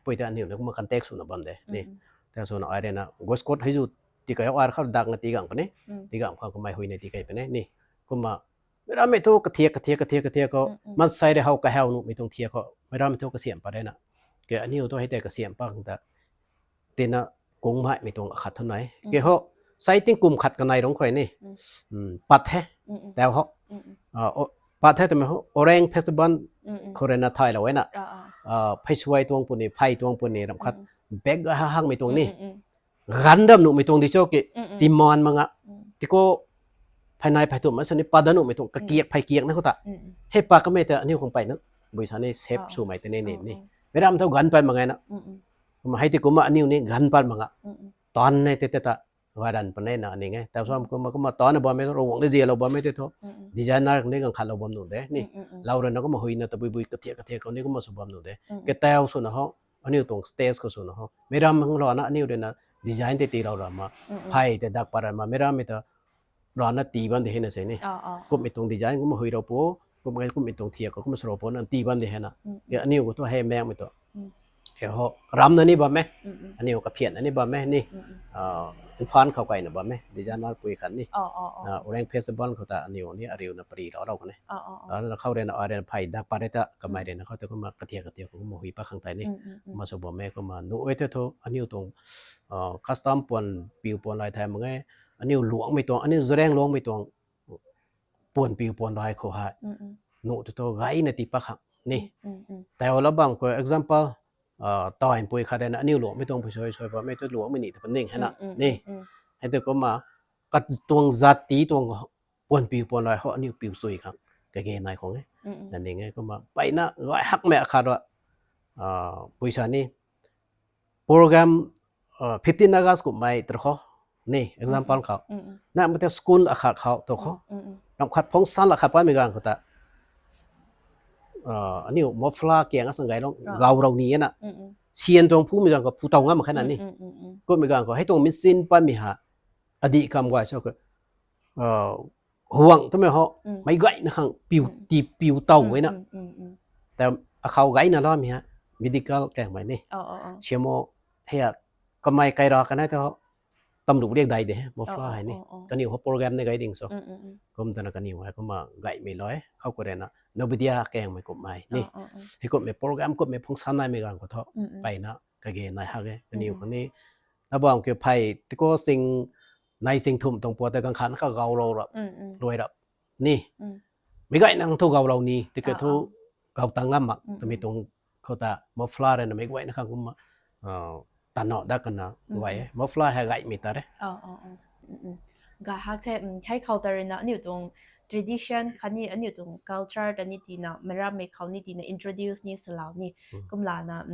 pui ta aniu na kumna contact swna bam de ni ta swna ai rui na waistcoat hei zu tikei ar khou dakna tii gang puni tii gang khou kamei huina tikei puni ni kumna meic rammei thu kathiak kathiak kathiak kathiak khou mansei rui how kahaw nuhmei tuang thiak khou meic rammei thu kasiamh pat rui na ke aniu thu hei tei kasiamh pat khang ta tina kungmei mei tuang akhat thu nai ke ho sai tingkum khat kanei rungc khuay ni pat the tau ho pat the twmei ho Orang Festival khou rui na thaylou e na pheysuai tuang puni phey tuang puni ram khat bag ha hakmei tuang ni ganv dam nuhmei tuang di cho ke timan mak nga tiki phey nai phey tumh ma sa ni pat dat nuhmei tuang kakiak phey kiak na khou ta hei pat kamei ta aniu khang peyna bui sa ni save swmei tei ni ni meic ram thu ganv pat mak ngai na kumna hei ti kumna aniu ni ganv pat mak nga taanv nei tei tei ta gay ran puni na ning e tau sam kumna kumna taanv na bammei thu Ravguangc ni zialou bammei tei thu designer ni ganv khatlou bam nuh de ni lou rui na kumna huina tabui bui kathiak kathiak khou ni kumna sw bam nuh de ke tau swna ho aniu tuang stage khou swna ho meic ram hang lana aniu rui na design tei tiilou ra ma phey tei dak pat ra ma meic rammei ta rana tii bam de hei na se ni kummei tuang design kumna hui rou pu kumna kummei tuang thiak khou kumna sw rou pu na tii bam de hei na aniu khou thu hei maengmei tu Hei ho, ramna ni bam e. Aniu kaphianna ni bam e ni. Imphal khou kaina bam e, designer pui khat ni. Oraeng Festival khou ta aniu ni ariuna pari lou lou kan e. Khou rui na, ai rui na phey dak pat rei ta, kamei rui na khou ta kumna kathia kathia khou kumna hui pat khang tei ni. Kumna sw bam e, kumna nuh e the thu, aniu tuang custom puan piu puan lai thay mak e, aniu luangmei tuang, aniu Zeliangrongmei tuang puan piu puan lai khou hei nuh tu thu gayna tii pat khang ni. Tei ho la bam khou example, taipui khat rui na aniu luangmei tuang pui sui sui bammei tu luangmei ni ta paning hei na ni. Hei tu kumna katuang zat ti tuang puan piu puan lai ho aniu piu sui khang kage nai khang e. Na ning e kumna mpeyna gay hakmei akhat rui, pui sa ni program fifteen August kummei tei khou ni, example khou, na mate school akhat khou tu khou, ram khat phungsan la khat patmei ganv khou ta aniu muffler kiang a sang gaylou, gaw rou ni e na. Syan tuang phumei ganv khou phu tow ngam mak khe na ni. Kummei ganv khou hei tuang machine patmei ha, adih kam guay sa khou, huang twmei ho, meic gayna khang piu, ti piu tow e na. Ta akhou gayna lamei ha, medical kaengmei ni. Siamo, hei a, kamei kai ra kanei ta ho, tamruh riak dai de muffler hei ni. Kaniw ho program ni gay ding so. Kum tana kaniw hei kumna gaymei lou e, khou khou rui na Navodaya kaengmei kummei ni. Hei kummei program kummei phungsan naimei ganv khou thu, mpeyna kage nai hak e kaniw khang ni. Na bam kiu phey tei khou sing nai sing thumh tuang puat ta ganv khat na kagaw lou rap, luai rap ni. Meic gayna khang thu gawlou ni, tiki thu gaw tang ngam mak twmei tuang khou ta muffler rui na meic guayna khang kumna tana dat kana guay e. Muffler hei gaymei ta re. Gay hak the, hei khou ta rui na aniu tuang tradition khatni aniu tuang culture ta ni tina, meic rammei khou ni tina introduce ni swlou ni. Kumlana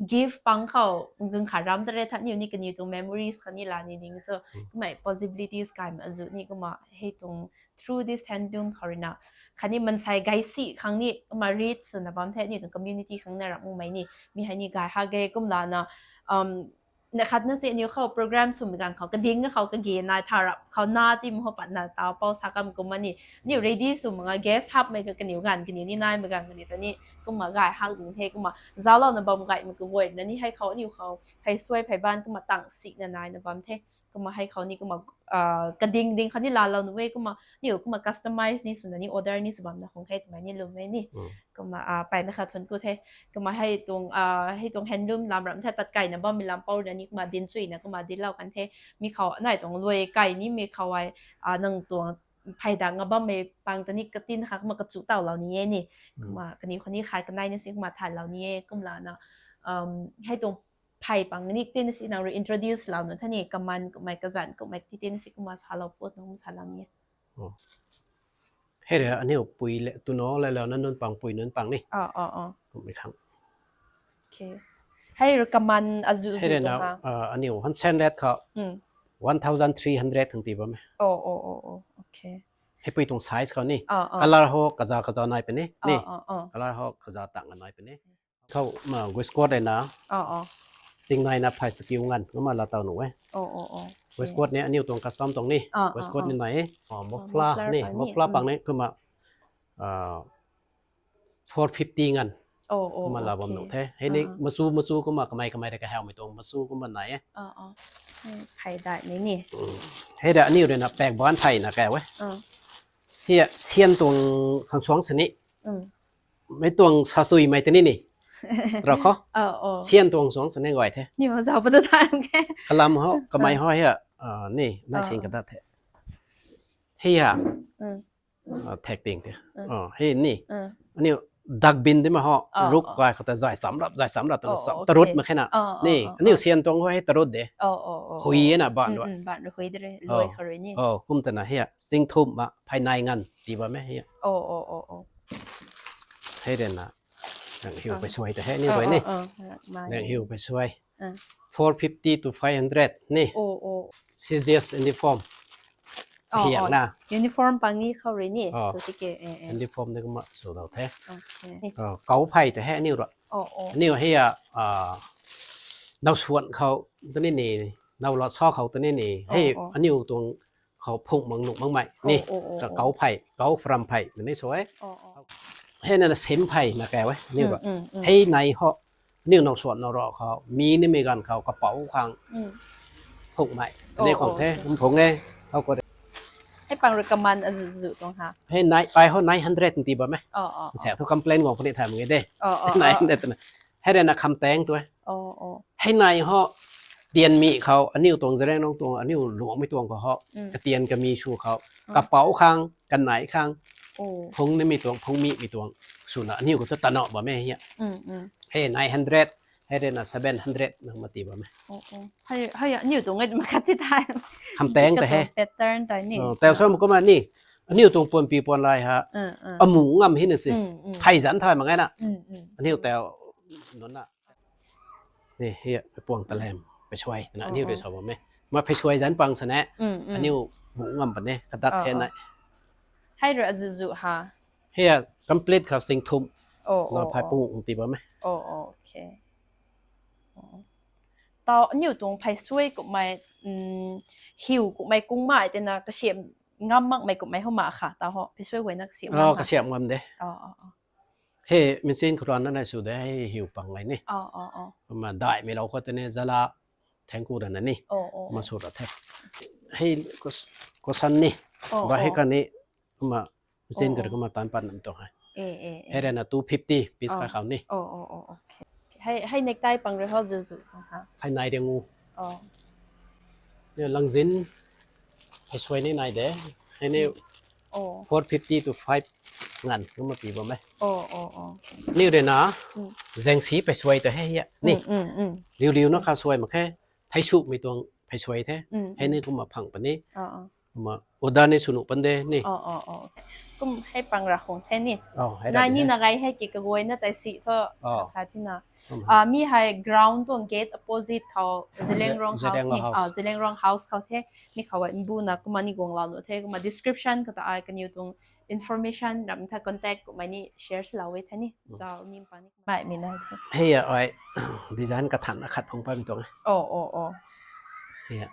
gift pang khou, ganv khat ram ta re tha aniu ni kaniw tuang memories khatni la ni ding cho. Kummei possibilities kaimei azuh ni kumna hei tuang through this handloom khou rui na. Khatni mansei gay si khang ni kumna reach swna bam the aniu tuang community khang na ram mumei ni. Mi hei ni gay hak ge kumlana, na khatna si aniu khou program swmei ganv khou kading khou kage nai tha rap khou na ti mu ho patna taw pou sa kam kumna ni. Aniu ready sw mak nga guest hapmei ka kaniw ganv kaniw ni naimei ganv kaniw ta ni. Kumna gay hak ding the kumna zauclouna bam gaymei kaguay na ni hei khou aniu khou phey suai phey ban kumna tang sina naina bam the. Kumna hei khou ni kumna kading ding khou ni laalou nuh e kumna aniu kumna customize ni swna ni order ni sw bamna khang khe twmei ni lwmmei ni. Kumna mpeyna kha thuanc ku the. Kumna hei tuang handloom lam ram the tat kaina bammei lam pou rui na ni kumna dinchuina kumna dinclou kan the. Mi khou nai tuang luai kai nimei khou ai nang tuang phey dak nga bammei pang ta ni katin kha kumna kachu tawlou ni e ni. Kumna kaniw khou ni khai kanaina si kumna thanlou ni e kumlana. Hei tuang phey pang ni tina si nang rui introduce lou nu tha ni kaman kummei kazanc kummei ti tina si kumna salou put nang salou ni e. Hei rui aniu pui le tuno le lou na nunc pang pui nunc pang ni. Kummei khang. Hei rui kaman azuh azuh tuang ha. Aniu hansen ret khou one thousand three hundred thang ti bam e. Heipui tuang size khou ni. Color ho kaza kaza nai puni ni. Color ho kaza tang nai puni. Khou ma waistcoat rui na. Singnaina phey sakiu nganv kumna laa taw nuh e. Waistcoat ni aniu tuang custom tuang ni. Waistcoat ni nai e. Muffler ni, muffler pang ni kumna four fifty nganv. Kumna laa bam nuh the. Hei ni machu machu kumna kamei kamei rui kahawmei tuang machu kumna nai e. Phey daimei ni. Hei rui aniu rui na pak ban pheyna kau e. Hei a syan tuang khang suang sini. Mei tuang sasuimei tini ni. Ra kho. Syan tuang suang sini guay the. Kalam ho kamei ho hei a ni nai sing kada the. Hei a thak ting the. Hei ni aniu dustbin di ma ho, ruk kai khou ta zay cham rap zay cham rap twna tarut mak khe na. Ni aniu syan tuang ho hei tarut de. Hui e na ban rui. Kum twna hei a sing thumh ma phey nai nganv ti bam e hei a. Hei rui na nang hiu pei suai ta hei ni guay ni. Nang hiu pei suai. Four fifty to five hundred ni. Scissors uniform. Hiang na. Uniform pang ni khou rui ni. Uniform ni kumna swlou the. Kau phey ta hei aniu rui. Aniu hei a now suan khou tini ni, now la sa khou tini ni. Hei aniu tuang khou phung mang nuh makmei ni. Kau phey, kau pram phey tini sw e. Hei na na sim phey na kau e aniu rui. Hei nai ho Aniu now suan now ra khou, mi nimei ganv khou kapouc khang, phungmei. Aniu khang the, phung e, how ko de. Hei pang rui kaman azuzu tuang ha. Hei nai, pai ho nine hundred ti bam e. Sa thu complain guang puni tham nge de. Nine hundred na. Hei rui na kham teng tu e. Hei nai ho, tian mi khou, aniu tuang Zeliangrong tuang, aniu luangmei tuang khou ho, katian kami sw khou, kapouc khang, kanei khang, phung nimei tuang, phung mi mi tuang, swna aniu khou tu tanow bam e hia. Hei nine hundred, hei rui na seven hundred na mati bam e. Hei, hei, aniu tuang e, makhat ti thai. Kham teng ta he. Pattern ta ni. Tau sam kumna ni, aniu tuang puan pi puan lai ha, amu ngam hi na si. Phey zanc thay mak ngai na. Aniu tau nunc na. Ni, hei, puang talem, pheysuai, twna aniu rui sa bam e. Ma pheysuai zanc pang sa ne, aniu bu ngam pa ne, kadat the na. Hei rui azuzu ha. Hei, complete khou sing thum. Na phey pung ti bam e. Tau aniu tuang pheysuai kummei, hiu kummei kungmei tei na kasiam ngam makmei kummei ho ma kha, tau ho, pheysuai guay na kasiam ngam de. Hei, machine khou rana na sw de, hei hiu pang lei ni. Kumna daihmei lou khou tei ni, zala, thengku rana ni. Ma sw ra the. Hei, cushion ni. Ba hei kani, kumna, machine kar kumna taan pat nam tuang hei. Hei rui na two fifty piece kha khou ni. Hei, hei necktie pang rui ho zuzu tuang ha. Hei nai de ngu. Ni langzin, pheysuai ni nai de. Hei ni four fifty to five nganv kumna pi bam e. Ni rui na, zengsi pheysuai ta hei hia. Ni. Riu riu na kha suai mak khe. Thei sumei tuang pheysuai the. Hei ni kumna phang pa ni. Kumna order ni sw nuh pan de ni. Kum hei pang ra khung the ni. Nai ni na gai hei ki kaguay na tai si thu. Kha thina. Mi hei ground tuang gate opposite khou Zeliangrong House ni. Zeliangrong House khou the. Mi khou hei mbu na kumna ni guang lau nu the. Kumna description khou ta ai kaniw tuang information ram tha contact kummei ni share sw lou e the ni. Tau ni pa ni. Mai mi na the. Hei ya ai design kathan akhat phung pa mi tuang. Hei ya.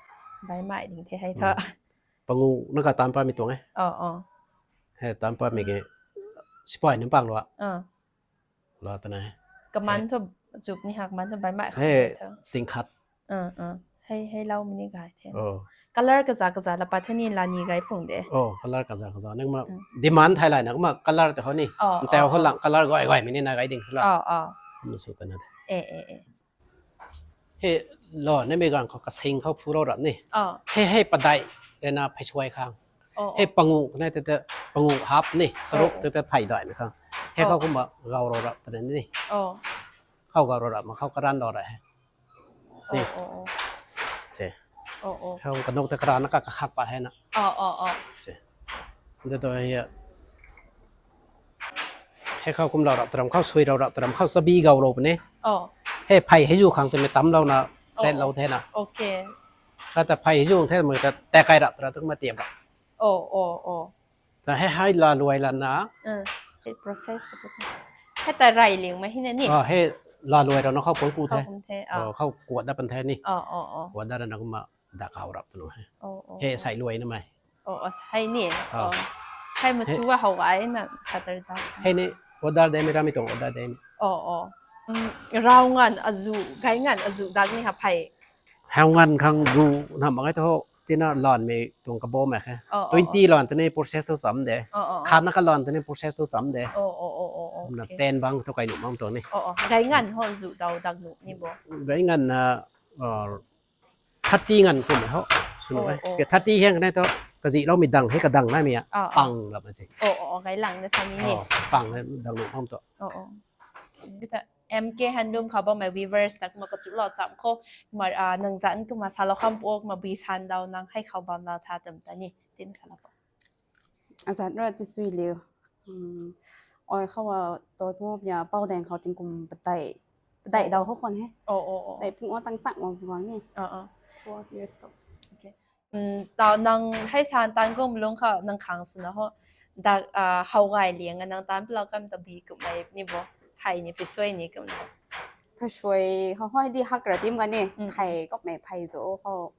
Bai mai ding the hei tha. Pangu na ka taan pa mi tuang e. Hei taan pa mi ke sipai nunc pang lua. Lua ta na. Kaman thu chup ni ha, kaman thu bai mai kha. Hei sing khat. Hei, hei lau mi ni gai the. Color kaza kaza la pa the ni la ni gai pung de. Color kaza kaza nang ma demand thai lai na kumna color te ho ni. Ntau ho lang color gay gay mi ni na gai ding la. Ma sw ta na de. Hei lo, nimei ganv khou kasing khou phu rou rap ni. Hei, hei padeih rui na pheysuai khang. Hei pangu kanei tei tei pangu hap ni, saruk tei tei phey daihmei khang. Hei khou kumna gau rou rap ta ni. Khou gau rou rap ma khou karan lou ra he. Ni. Khou kanuk tei karana ka kakhak pat hei na. Nda tu hei. Hei khou kum lou rap taram khou sui rou rap taram khou sabi gau rou puni. Hei phey hei zu khang twmei tam lou na, thread lou the na. Kata phey hei zu khang the mei ta takai rap tara tu kumna tiam rap. Ta hei hei laluai lana. Process. Hei ta rai ling ma hei na ni. Hei laluai rou na khou pun ku the. Khou kuat dat pan the ni. Kuat dat rana kumna dak hau rap tanu he. Hei sai luai na mei. Hei ni. Hei machu a how ai na khatar da. Hei ni order de mei ramei tuang order de ni. Rau nganv azu, gay nganv azu dak ni ha phey. Hau nganv khang ru na mak ngai thu ho, tina lanmei tuang kabom e khe. Twenty lan tini process tu cham de. Khatna ka lan tini process tu cham de. Na ten bang tu kai nuh mang tuang ni. Gay nganv ho zu dau dak nuh ni bo. Gay nganv na thirty nganv kum e ho. Sw nuh e. Thirty heng kanei tu kazi loumei dang hei kadang naimei a. Pang lap ma si. Gay lang na tha ni ni. Pang dang nuh mang tu. M K Handloom khou bammei viewers ta kumna kachu lou cham khou, kumna nang zanc kumna salou kham pu o, kumna bui san dau nang hei khou bam lou tha twm ta ni tin salou khou. Azanc ra ti sui liu. Ai khou a, tu tu ya pau daeng khou tingkum padeih, padeih dau khou khwan he. Tei phung o tang chak ma guang ni. Four years ago. Tau nang hei san tan kum lung khou nang khang swna ho, dak how gay liang a nang tan palou kam ta bi kummei ni bo, phey ni pheysuai ni kum na. Pheysuai ho hoi di hak ra tim ga ni, phey kummei phey zo khou.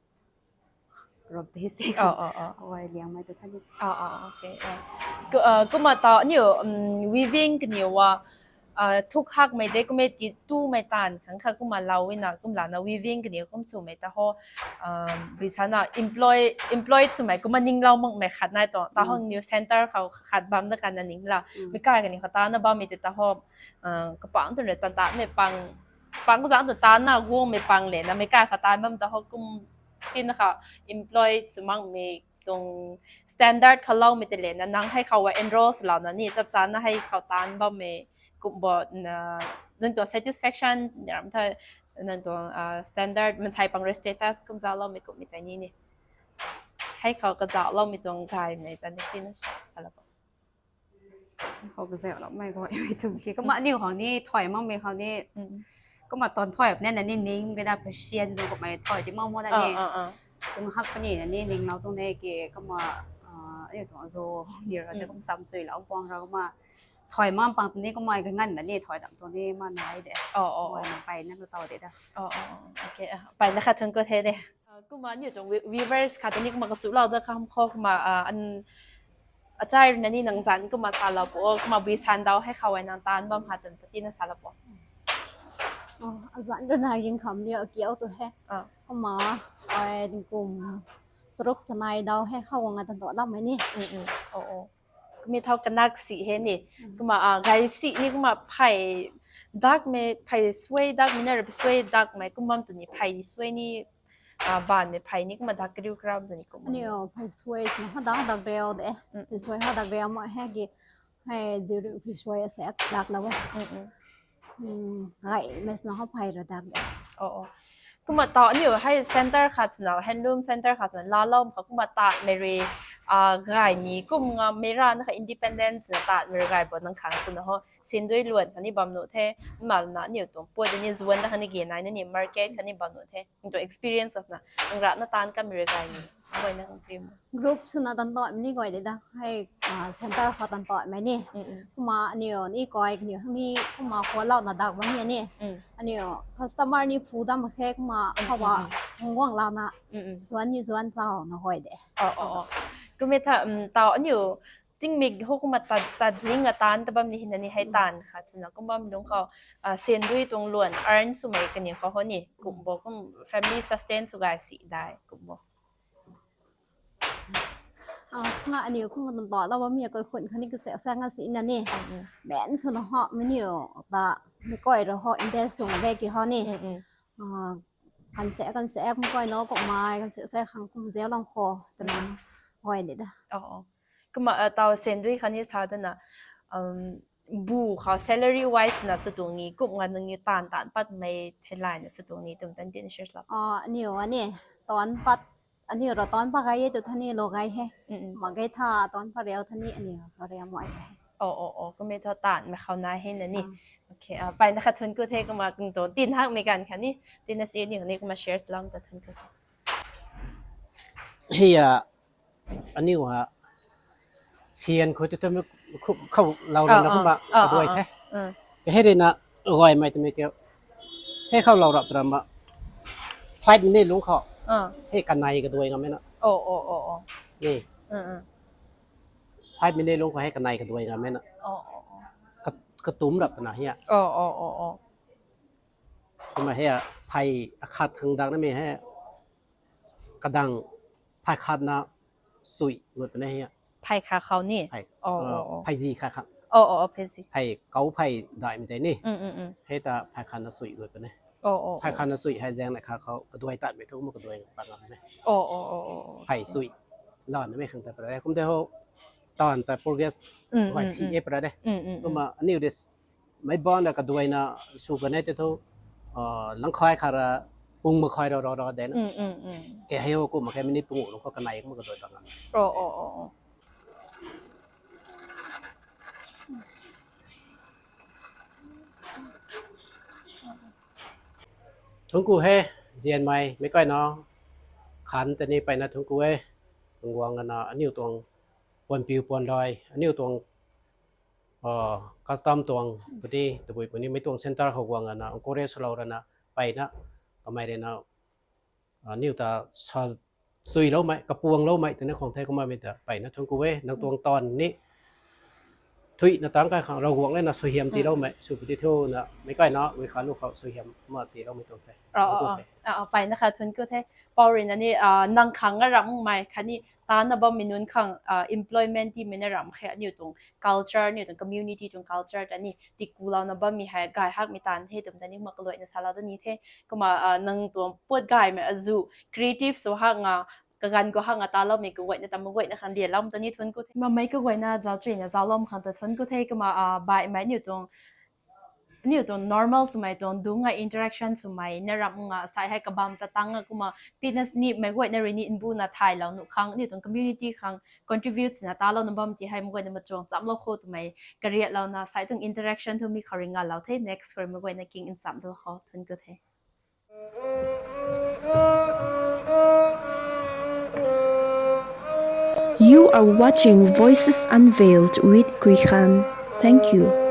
Rop de si. How gay liangmei tu tha ni. Kumna tau aniu weaving kaniw a thuk hakmei de kummei ki tumei taanv khang kha kumna lou na kumlana weaving kaniw kum swmei ta ho, bui sana employ employed swmei kumna ninglou makmei khat nai tuang ta ho niw centre khou khat bam da kana ning la, meic kai kaniw khou tana bammei tei ta ho, kapang twn rui tan tatmei pang pang zang tw tana guangmei pang le na meic kai khou tan bam ta ho kum tina khou employed sw makmei tuang standard khou loumei tei le na nang hei khou a enroll swlouna ni chapchana hei khou tan bammei kum bo nang tuang satisfaction ram tha nang tuang standard mansei pang rui status kum zaucloumei kummei tei ni ni hei khou kazaucloumei tuang gaymei ta ni tina salou khou kazaucloumei khou thum ki kumna aniw khou ni thuy makmei khou ni kumna tan thuy nena ni ning bina patient nu kummei thuy ti mak mo na ni tung hak pani na ni ninglou tuang ne ki kumna aniw tuang azo ni ra te kum samchuilou puang ra kumna thuy mak pang ni kumna kanganv na ni thuy dam tuang ni ma nai de. Mpeyna lu taw de da. Mpeyna khat thun khou the de. Kumna aniw tuang viewers khat ni kumna kachulou da kam khou kumna achai rui na ni nang zanc kumna salou pu kumna bui sandau hei khou e nang taanc bam ha twn patina salou pu. Azanc rui na ging kham ni akiu tu he. Kumna ai kum saruk sanai dau hei khou guang a tan tualoumei ni. Kumna thau kanak si he ni. Kumna gay si ni kumna phey dakmei phey suai dakmei na rui suai dakmei kum bam tu ni phey suai ni baanvmei phey ni kumna dak kariu karam tu ni kum aniw phey suai sina ha dak dak riu de. Phey suai ha dak riu ma he ki hei ziu riu phey suai ase ak laklou e. Gaymei sina ha phey ra dak de. Kumna tau aniw hei centre khat swna handloom centre khat swna laalou khou kumna tatmei rui gay ni kum nga mei ra na kha independence na tatmei rui gay bo nang khang swna ho sendui luan khatni bam nuh the. Mna na aniw tuang puat ni zuan da khatni ge nai na ni market khatni bam nuh the. Nang tuang experience swna nang rana taanc kamei rui gay ni guayna kang krim group swna tan tatmei ni guay de da hei centre khou tan tatmei ni. Kumna aniw ni kai kaniw ni kumna khou louna dak bam ni ni aniw customer ni phu dam khe kumna khou a guang louna zuan ni zuan tauna guay de. Kummei tha tau aniw tingmik ho kumna tat zing a taanc ta bam ni hina ni hei taanv khat swna kum bam lungc khou sendui tuang luan earn swmei kaniw khou ho ni kum bo kum family sustain sw gay si dai kum bo. Kumna aniw kumna tan talou bammei koi khun khatni kasaek saek nga si na ni main swna ho mei niw ta mei koi rui ho invest tuang de ki ho ni kansaek kansaek mei koi no kummei kansaek saek khang kum zaulang khou twna guay de da. Kumna tau sendui khatni sa dana bu khou salary wise na sw tuang ni kum nga nang ni taanv taanc patmei theilayna sw tuang ni twm tan tin share lou. Aniw ani taanc pat aniw rui taanc pat gay e tu tha ni lou gay he. Ma gay tha taanc pat riu tha ni aniw rui riu mai the. Kummei thu taanvmei khou na hei na ni. Mpeyna khat thun khou the kumna kung tu tin hakmei ganv khatni tina si aniw ni kumna share swlou ta thun khou the. Hei a aniw ha sian khou tu tu khou lou rana kumna kaduai the. Kahei rui na gaymei twmei kiu hei khou lou rap tu rama five minute lungc khou hei kanei kaduai ngammei na ni five minute lungc khou hei kanei kaduai ngammei na katumc rap twna hei a kumna hei a phey akhat khang daknamei hei kadang phey khatna sui gut puni hei a phey khat khou ni pheyzi khat khang phey kau phey daihmei tei ni hei ta phey khatna sui gut puni. Phey khatna sui hei zaeng na khat khou kaduai tatmei thu kumna kaduai pat ngam e. Phey sui lanmei khang ta pra kum tei ho taanv ta progress gay si e pra de. Kumna aniw de meic bana kaduaina sw kanei tei thu langkhay khat ra pung makhay ra ra ra de na. Ke hei ho kumna khe minute pungu lungc khou kanei kumna kaduai pat ngam e. Thungc ku he, zianmei meic kai na khan tei ni mpeyna thungc ku e. Tuang guang ana aniw tuang puanpiu puanlai aniw tuang custom tuang puni tabui puni mei tuang centre khou guang ana encourage swlou rana mpeyna kamei rui na aniw ta sa chuiloumei kapuangloumei twna khwang the kumna mei ta mpeyna thungc ku e. Nang tuang taanv ni thuina tang kai khang Ravguangc lana suaihiam tiiloumei sw pui di thuna meic kaina mei kha lu khou suaihiam ma tiiloumei tuang the. Pai na kha thun ku the. Pou rui na ni nang khang na ramhmei khatni tana bammei nunc khang employment timei na ramh khe aniu tuang culture, aniu tuang community tuang culture ta ni tikulouna bammei hei gay hakmei taanv the twmei ta ni mak kaluaina salou da ni the. Kumna nang tuang puat gaymei azu creative sw hakna kaganv khou hakna taloumei kaguayna ta mak guayna khang lialoumei ta ni thun ku the. Mamei kaguayna zauc chuina zaucloumei khang ta thun ku the. Kumna baihmei aniu tuang aniu tuang normal swmei tuang dungc a interaction swmei na ramh nga sai hei kabam ta tang a kumna tina snipmei guayna rui ni nbuna thaylou nuh khang aniu tuang community khang contribute swna talouna bam ti hei mak guayna machuang chamlou khou twmei kariatlouna sai tuang interaction thu mi khou rui ngalou the. Next khou rui mak guayna king nchamdalou khou thun ku the. You are watching Voices Unveiled with Kuikhan. Thank you.